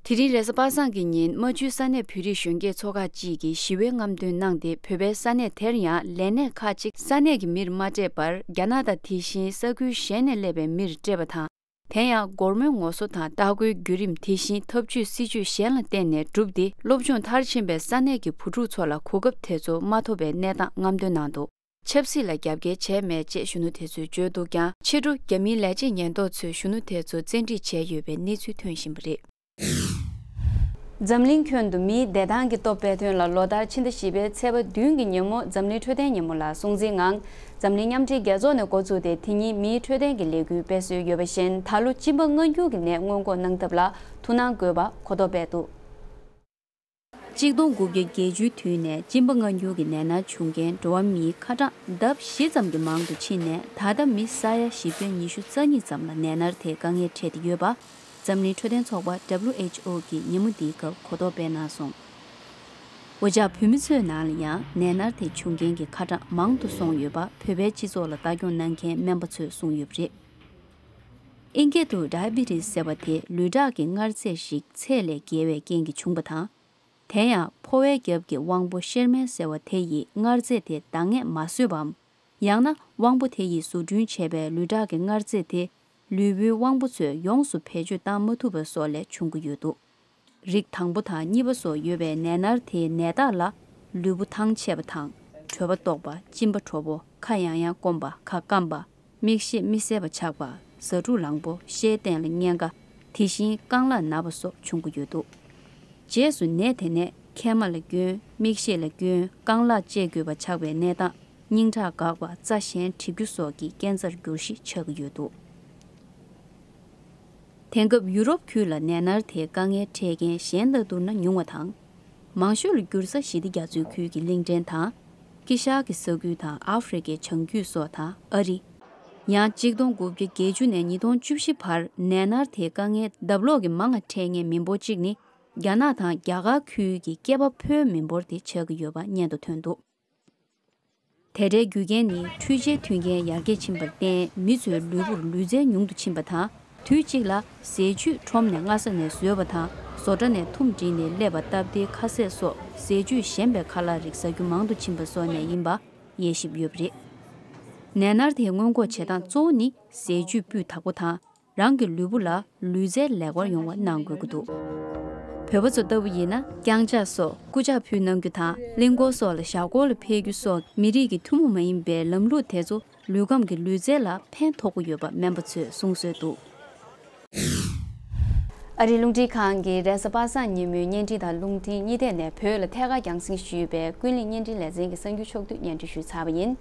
དེ་རིང་རེས་གཟའ་པ་སངས་ཀྱི་ཉིན་རྨ་ཆུའི་ས་གནས་བོད་རིགས་གཞོན་སྐྱེས་ཚོགས་ཁག་ཅིག་གིས་ཞི་བའི་རྔམ་སྟོན་གནང་སྟེ། བོད་པའི་ས་གནས་དེར་ཡང་ལས་གནས་ཁག་ཅིག་ས་གནས་ཀྱི་མིར་མ་སྤྲད་པར་རྒྱ་ནག་དང་དེ་བཞིན་ས་ཁུལ་གཞན་ནས་སླེབས་པའི་མིར་སྤྲད་པ་དང་། དེ་ཡང་སྒོར་མོའི་ངོ་སོ་དང་ལྟ་སྐོར་བརྒྱུད་རིམ། དེ་བཞིན་འཐབ་ཇུས་སྲིད་ཇུས་གཞན་ལ་བརྟེན་ནས་བསྒྲུབས་ཏེ། སློབ་སྦྱོང་མཐར་ཕྱིན་པའི་ས་གནས་ཀྱི་བུ་ཕྲུག་ཚོ་ལ་གོ་སྐབས་དེ་ཚོ་མ་ཐོབ་པའི་གནས་སྟངས་རྔམ་སྟོན་གནང་འདུག་ཆབ་སྲིད་ལ་རྒྱབ་འགལ་བྱས་མེད་ཅེས་གཞོན་ནུ་དེ་ཚོས་བརྗོད་འདུག་ཀྱང་། ཕྱི་དྲོ་རྒྱ་མིའི་ལས་བྱེད་ཉེན་རྟོག་ཚོས་གཞོན་ནུ་དེ་ཚོ་བཙན་ཁྲིད་བྱས་ཡོད་པའི་གནས་ཚུལ་ཐོན་བཞིན་པ་རེད། འཛམ་གླིང་ཁྱོན་དུ་མིའི་བདེ་ཐང་གི་སྟོབས་སྤེལ་དོན་ལ་ལོ་ལྟར་ཕྱི་ཟླ་བཞི་པའི་ཚེས་པ་བདུན་གྱི་ཉིན་མོ་འཛམ་གླིང་འཕྲོད་བསྟེན་ཉིན་མོ་ལ་སྲུང་བརྩིའི་ངང་འཛམ་གླིང་མཉམ་འབྲེལ་རྒྱལ་ཚོགས་ནས་འགོ་བཙུགས་ཏེ། དེ་ཉིན་མིའི་འཕྲོད་བསྟེན་གྱི་ལས་འགུལ་སྤེལ་སྲོལ་ཡོད་པ་བཞིན། ད་ལོ་གཅིན་པ་མངར་འགྱུར་གྱི་ནད་སྔོན་འགོག་གནང་ཐབས་ལ་ཐུགས་སྣང་དགོས་པ་གོ་རྟོགས་སྤེལ་འདུག་གཅིག་སྟོང་དགུ་བརྒྱ་བརྒྱད་ཅུའི་དུས་ནས་གཅིན་པ་མངར་འགྱུར་གྱི་ནད་མནར་བྱུང་མཁན་འགྲོ་བ་མིའི་ཁ་གྲངས་ལྡབ་བཞི་ཙམ་གྱིས་མང་དུ་ཕྱིན་ནས། ད་ལྟ་མི་ས་ཡ་བཞི་བརྒྱ་ཉི་ཤུ་རྩ་གཉིས་ཙམ་ལ་ནད་མནར་དེའི་དཀའ་ངལ་འཕྲད་དེ་ཡོད་པ། འཛམ་གླིང་འཕྲོད་བསྟེན་ཚོགས་པ་W H O གིས་ཉིན་མོ་འདིའི་སྐབས་གོ་རྟོགས་སྤེལ་གནང་སོང་། འོ་ཅག་བོད་མི་ཚོའི་ནང་ལ་ཡང་ནད་མནར་དེ་བྱུང་མཁན་གྱི་ཁ་གྲངས་མང་དུ་སོང་ཡོད་པ། བོད་པའི་སྤྱི་ཚོགས་ལ་ལྟ་སྐྱོང་གནང་མཁན་སྨན་པ་ཚོས་གསུངས་ཡོད་པ་རེད། ཨིན་སྐད་དུ་ཌའི་བི་ཊི་སི་ཟེར་བ་དེ་ལུས་དྲག་གི་མངར་རྫས་ཤིག་ཚད་ལས་བརྒལ་བའི་རྐྱེན་གྱིས་བྱུང་བ་དང་། དེ་ཡང་ཕོ་བའི་རྒྱབ་ཀྱི་དབང་པོ་གཤེར་རྨེན་ཟེར་བ་དེ་ཡིས་མངར་རྫས་དེ་འདང་ངེས་མ་བཟོས་པའམ། ཡང་ན་དབང་པོ་དེ་ཡིས་བཟོ་སྐྲུན་བྱས་པའི་ལུས་དྲག་གི་མངར་རྫས་དེ་ལུས་པོའི་དབང་པོ་ཚོས་ཡོངས་སུ་བེད་སྤྱོད་བཏང་མ་ཐུབ་པ་སོགས་ལས་བྱུང་གི་ཡོད་འདུག་རིགས་དང་པོ་དང་གཉིས་པ་སོགས་ཡོད་པའི་ནད་མནར་དེའི་ནད་རྟགས་ལ། ལུས་པོ་ཐང་ཆད་པ་དང་། དྲོད་པ་ལྟོགས་པ། གཅིན་པ་དྲོ་པོ། ཁ་ཡང་ཡང་སྐོམ་པ། ཁ་སྐམ་པ། མིག་ཤེས་མི་གསལ་བ་ཆགས་པ། ཟ་འཕྲུག་ལངས་པོ། ཤའི་སྟེང་ལ་གཉན་ཁ། དེ་བཞིན་རྐང་ལག་ན་བ་སོགས་བྱུང་གི་ཡོད་འདུག་རྗེས་སུ་ནད་དེ་ནས་མཁལ་མ་ལ་སྐྱོན། མིག་ཤེས་ལ་སྐྱོན། རྐང་ལག་བཅད་དགོས་པ་ཆགས་པའི་གནས་སྟངས། སྙིང་ཁྲག་འགག་པ། རྩ་གཞན་གྲིབ་སྐྱོ་སོགས་ཀྱི་ཀེན་སར་འགྱུར་གཞི་ཆགས་ཀྱི་ཡོད་འདུག་དེང་སྐབས་ཡུ་རོབ་ཁུལ་ལ་ནད་མནར་དེའི་དཀའ་ངལ་འཕྲད་མཁན་གཞན་དང་བསྡུར་ན་ཉུང་བ་དང་། མང་ཤོས་ལ་འགྱུར་ས་ཞི་བདེ་རྒྱ་མཚོའི་ཁུལ་གྱི་གླིང་ཕྲན་དང་། དཀྱིལ་ཤར་གྱི་ས་ཁུལ་དང་ཨ་ཧྥེ་རི་ཁའི་བྱང་རྒྱུད་སོགས་དང་ཨ་རི། ཡང་གཅིག་སྟོང་དགུ་བརྒྱ་བརྒྱད་ཅུ་ནས་ཉིས་སྟོང་བཅུ་བཞི་བར་ནད་མནར་དེའི་དཀའ་ངལ་ལྡབ་ལོག་གིས་མང་བ་འཕྲད་མཁན་མི་འབོར་གཅིག་ནི། རྒྱ་ནག་དང་རྒྱ་གར་ཁུལ་གྱི་སྐྱེས་པ་ཕོའི་མི་འབོར་དེ་ཆགས་ཀྱི་ཡོད་པ་སྙན་ཐོ་ཐོན་འདུག་དེ་འདྲའི་རྒྱུ་རྐྱེན་ནི་འཕྲུལ་ཆས་མཐུན་རྐྱེན་ཡར་རྒྱས་ཕྱིན་པར་བརྟེན། མི་ཚོའི་ལུས་པོར་ལུས་རྩལ་ཉུང་དུ་ཕྱིན་པ་དང་། དུས་གཅིག་ལ་ཟས་བཅུད་ཁྲོམ་ནས་སྔ་ས་ནས་བཟོས་པ་དང་། བཟོ་གྲྭ་ནས་ཐུམ་བསྒྲིལ་ནས་སླེབས་པ་སྟབས་བདེའི་ཁ་ཟས་སོགས་ཟས་བཅུད་གཞན་པའི་ཁ་ལག་རིགས་ཟ་རྒྱུ་མང་དུ་ཕྱིན་པ་སོགས་ནས་ཡིན་པ་དབྱེ་ཞིབ་ཡོད་པ་རེད། ནད་མནར་དེ་སྔོན་འགོག་བྱེད་སྟངས་གཙོ་བོ་ནི་ཟས་བཅུད་སྤུས་དག་པོ་དང་། རང་གི་ལུས་པོ་ལ་ལུས་རྩལ་ལེགས་པར་ཡོང་བ་གནང་དགོས་ཀྱི་འདུག་བོད་པ་ཚོ་ལྟ་བུ་ཡིན་ན། རྐྱང་ཕྱག་སོགས་སྐུ་ཕྱག་ཕུལ་གནང་རྒྱུ་དང་། གླིང་སྐོར་སོགས་ལ་ཞག་སྐོར་ལ་ཕེབས་རྒྱུ་སོགས་མི་རིགས་ཀྱི་ཐུན་མོང་མ་ཡིན་པའི་ལམ་ལུགས་དེ་ཚོ་ལུས་ཁམས་ཀྱི་ལུས་རྩལ་ལ་ཕན་ཐོགས་ཀྱི་ཡོད་པ་སྨན་པ་ཚོས་གསུངས་སྲོལ་འདུག་ཨ་རིའི་རླུང་འཕྲིན་ཁང་གི་རེས་གཟའ་པ་སངས་ཉིན་མོའི་བརྙན་འཕྲིན་དང་རླུང་འཕྲིན་གཉིས་ཐད་ནས་བོད་ལ་ཐད་ཀར་རྒྱང་སྲིང་ཞུས་པའི་ཀུན་གླེང་བརྙན་འཕྲིན་ལེ་ཚན་གྱི་གསར་འགྱུར་ཕྱོགས་བསྡུས་སྙན་སྒྲོན་ཞུས་ཚར་བ་ཡིན།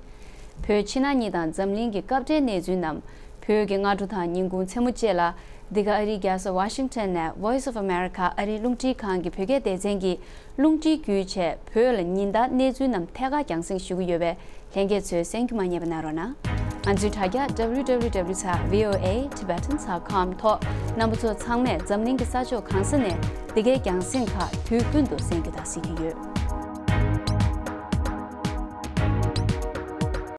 བོད་ཕྱི་ནང་གཉིས་དང་འཛམ་གླིང་གི་སྐབས་འབྲེལ་གནས་ཚུལ་རྣམས། བོད་ཀྱི་སྔ་དྲོ་དང་ཉིན་གུང་མཚན་མོ་བཅས་ལ། འདི་ག་ཨ་རིའི་རྒྱལ་ས་ཝ་ཤིང་ཊོན་ནས་Voice of America ཨ་རིའི་རླུང་འཕྲིན་ཁང་གི་བོད་སྐད་སྡེ་ཚན་གྱིས་རླུང་འཕྲིན་བརྒྱུད་བྱས་བོད་ལ་ཉིན་ལྟར་གནས་ཚུལ་རྣམས་ཐད་ཀར་རྒྱང་སྲིང་ཞུ་གི་ཡོད་པས། ལྷན་རྒྱས་ཚོས་གསན་རྒྱུ་མ་བསྙེལ་བ་གནང་རོགས་གནང་། ང་ཚོའི་དྲ་རྒྱ W W W dot V O A Tibetan dot com ཐོག་རྣམ་པ་ཚོ་ཚང་མས་འཛམ་གླིང་གི་ས་ཕྱོགས་གང་ས་ནས་འདི་གའི་རྒྱང་སྲིང་ཁག་དུས་ཀུན་ཏུ་གསན་རྒྱུ་དང་གཟིགས་རྒྱུ་ཡོད།